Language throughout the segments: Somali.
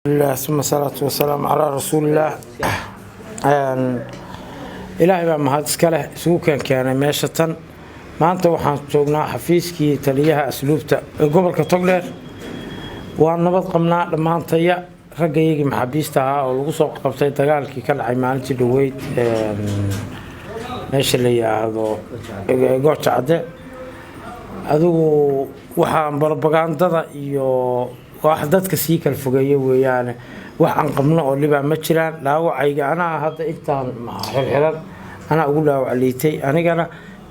Uma salaatu wasalaamu calaa rasuulillaah. Ilaahay baa mahad iska leh isugu keenkeenay meesha tan. Maanta waxaan joognaa xafiiskii taliyaha asluubta ee gobolka Togdheer. Waa nabad qabnaa dhammaantaya. Raggayagii maxaabiista ahaa oo lagu soo qabtay dagaalkii ka dhacay maalintii dhoweyd meesha la yidhaahdo Gooja Cadde, adigu waxaan brobagandada iyo wax dadka sii kala fogeeya weeyaane, wax aan qabno oo dhibaa ma jiraan. Dhaawacayga anaa hadda intaan xirxiran anaa ugu dhaawac liitay, anigana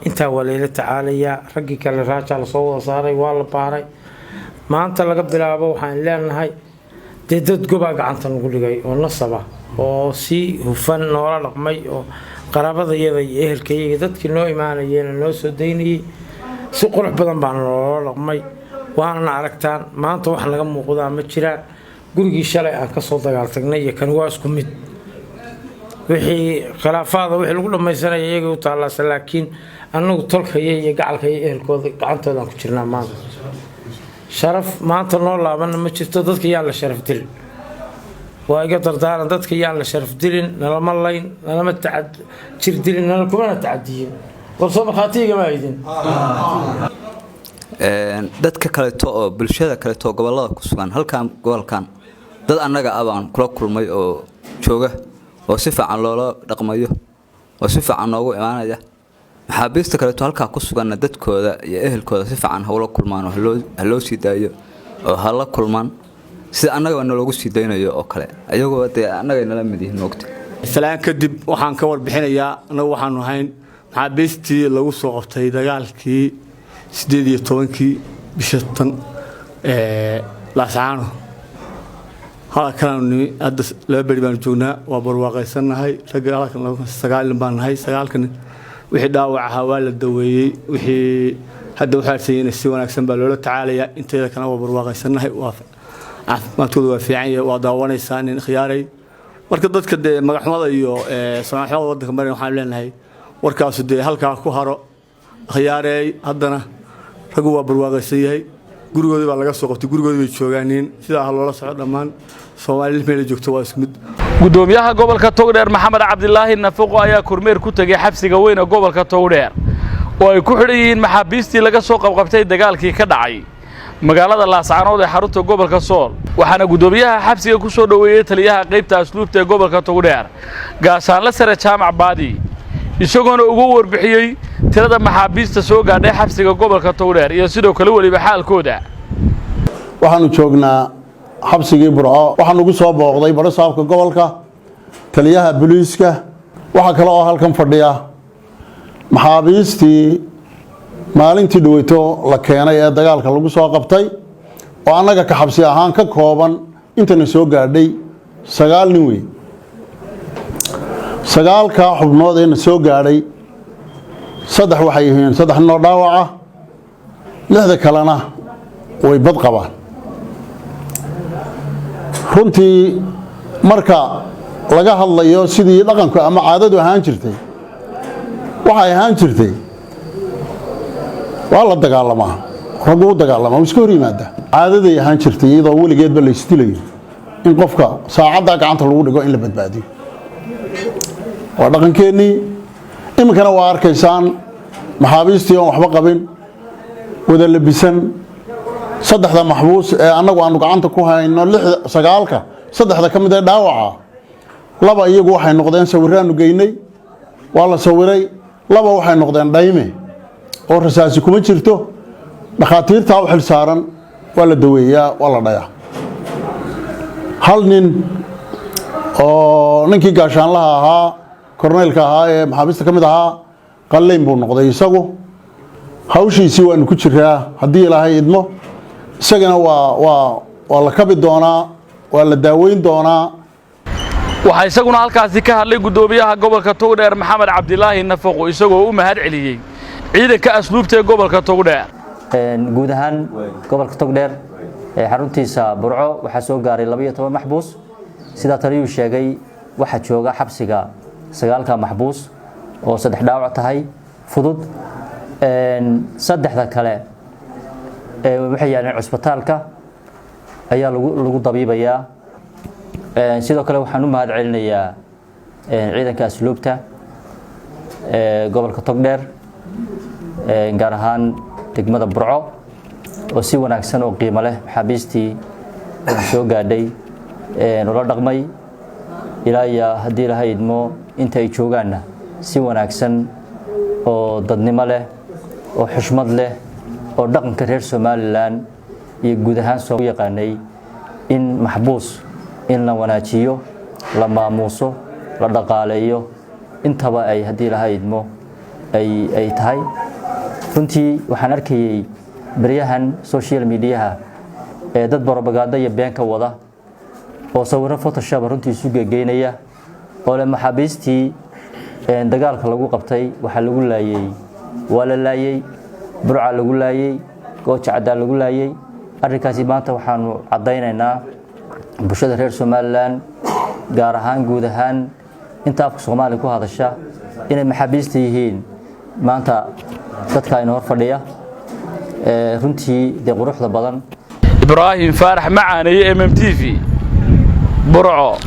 intaa waa layla tacaalayaa. Raggii kale raajaa lasoo wada saaray, waa la baaray. Maanta laga bilaabo waxaan leenahay dee dad gobaa gacanta nagu dhigay oo nasaba oo si hufan noola dhaqmay oo qaraabadayada iyo ehelkayaga dadkii noo imaanayeena noo soo daynayay, si qurux badan baa noola dhaqmay, waanana aragtaan. Maanta wax naga muuqdaa ma jiraan. Gurigii shalay aan kasoo dagaaltagnay iyo kan waa isku mid. Wixii khilaafaada wixii lagu dhammaysanaya iyagay u taallaase, laakiin annagu tolkaya iyo gacalkaya ehelkooda gacantoodaan ku jirnaa. Maanta sharaf maanta noo laabanna ma jirto. Dadka yaan la sharaf dilin, waa iga dardaaran. Dadka yaan la sharaf dilin. Nalama layn, nalama jir dilin, nala kumana tacadiyin. War soo markhaatiyigama aydin? Dadka kaleeto oo bulshada kaleeto oo gobolada ku sugan halkan gobolkan, dad annaga ah baan kula kulmay oo jooga oo si fiican loola dhaqmayo oo si fiican noogu imaanaya. Maxaabiista kaleeto halkaa ku suganna dadkooda iyo ehelkooda si fiican hawla kulmaan oo ha loo sii daayo oo ha la kulmaan sida annagaba naloogu sii daynayo oo kale, ayagoo dee annagay nala mid yihiin, moogta. Salaan kadib, waxaan ka warbixinayaa annagu waxaanu ahayn maxaabiistii lagu soo qabtay dagaalkii 18-kii bisha tan Laascaano. Halkanaanu nimi hadda, 2 beri baanu joognaa, waa barwaaqaysannahay. Ragga halkan 9 nin baan nahay. Sagaalka nin wixii dhaawac ahaa waa la daweeyey, wixii hadda waxaa arsayeena si wanaagsan baa loola tacaalayaa. Inteeda kalena waa barwaaqaysannahay, waa caafimaadkooda waa fiican yahay, waa daawanaysaa nin khiyaaray. Marka dadka dee magaxumada iyo samaxumada waddanka marin, waxaan leenahay warkaasu dee halkaa ku haro, khiyaareey. Haddana raggu waa barwaaqaysan yahay, gurigoodii baa laga soo qabtay, gurigoodii bay joogaaniin. Sidaa ha loola soco dhammaan Soomaali meela joogto, waa isku mid. Gudoomiyaha gobolka Togdheer Maxamed Cabdilaahi Nafaqo ayaa kormeer ku tegey xabsiga weyn ee gobolka Togdheer oo ay ku xidhan yihiin maxaabiistii laga soo qabqabtay dagaalkii ka dhacay magaalada Laascaanood ee xarunta gobolka Sool. Waxaana guddoomiyaha xabsiga ku soo dhoweeyey taliyaha qaybta asluubta ee gobolka Togdheer, Gaashaanle Sare Jaamac Baadi, isagoona ugu warbixiyey tirada maxaabiista soo gaadhay xabsiga gobolka Togdheer iyo sidoo kale weliba xaalkooda. Waxaanu joognaa xabsigii Burco. Waxaa nugu soo booqday barasaabka gobolka, taliyaha booliiska. Waxaa kale oo halkan fadhiya maxaabiistii maalintii dhaweyto la keenay ee dagaalka lagu soo qabtay, oo annaga ka xabsi ahaan ka kooban intana soo gaadhay 9 nin wey. Sagaalkaa xubnood ee na soo gaadhay, 3 waxay yihiin 3 nin oo dhaawaca, 6da kalena way bad qabaan. Runtii marka laga hadlayo sidii dhaqanku ama caadadu ahaan jirtay, waxay ahaan jirtay waa la dagaalamaa, raggu u dagaalamaa, iska hor yimaada. Caadaday ahaan jirtay, iyadoo weligeedba la isdilayo, in qofka saacaddaa gacanta lagu dhigo in la badbaadiyo waa dhaqankeennii. Iminkana waa arkaysaan maxaabiistii oon waxba qabin, wada labisan. Saddexda maxbuus ee annagu aanu gacanta ku hayno, lixda, sagaalka saddexda ka mid ee dhaawaca, 2 iyagu waxay noqdeen sawiraanu geynay, waa la sawiray. 2 waxay noqdeen dhayme oo rasaasi kuma jirto, dhakhaatiirtaa u xil saaran, waa la daweeyaa, waa la dhayaa. Hal nin oo ninkii gaashaanlaha ahaa, korneylka ahaa ee maxaabiista ka mid ahaa, qalleyn buu noqday isagu. Hawshiisii waanu ku jiraa, haddii Ilaahay idmo isagana waa la kabi doonaa, waa la daaweyn doonaa. Waxaa isaguna halkaasi ka hadlay guddoomiyaha gobolka Togdheer Maxamed Cabdilaahi Nafaqo, isagoo u mahad celiyey ciidanka asluubta ee gobolka Togdheer. Guud ahaan gobolka Togdheer ee xaruntiisa Burco waxaa soo gaaray 12 maxbuus. Sidaa taliyuu sheegay, waxaa jooga xabsiga sagaalka maxbuus oo 3 dhaawac tahay fudud, saddexda kale waxay yaaleen cusbitaalka ayaa lagu dabiibayaa. Sidoo kale waxaan u mahad celinayaa ciidanka asluubta ee gobolka Togdheer, gaar ahaan degmada Burco, oo si wanaagsan oo qiimo leh maxaabiistii soo gaadhay ula dhaqmay ilaa iyo haddii Ilahay idmo inta ay joogaanna si wanaagsan oo dadnimo leh oo xushmad leh oo dhaqanka reer Somaliland iyo guud ahaan soo yaqaanay in maxbuus in la wanaajiyo, la maamuuso, la dhaqaaleeyo intaba ay haddii Ilahay idmo ay tahay. Runtii waxaan arkayay beryahan social mediaha ee dad barobagaando iyo been ka wada oo sawirro Photoshop runtii isu gegeynaya oo leh maxaabiistii dagaalka lagu qabtay waxaa lagu laayay, waa la laayay, Burca lagu laayay, Gooja Caddaa lagu laayay. Arrinkaasi maanta waxaanu caddaynaynaa bulshada reer Somaliland, gaar ahaan guud ahaan inta afka Soomaaliya ku hadasha, inay maxaabiista yihiin maanta dadka aynu hor fadhiya runtii dee quruxda badan. Ibraahim Faarax Macaaneeye, m m t v, Burco.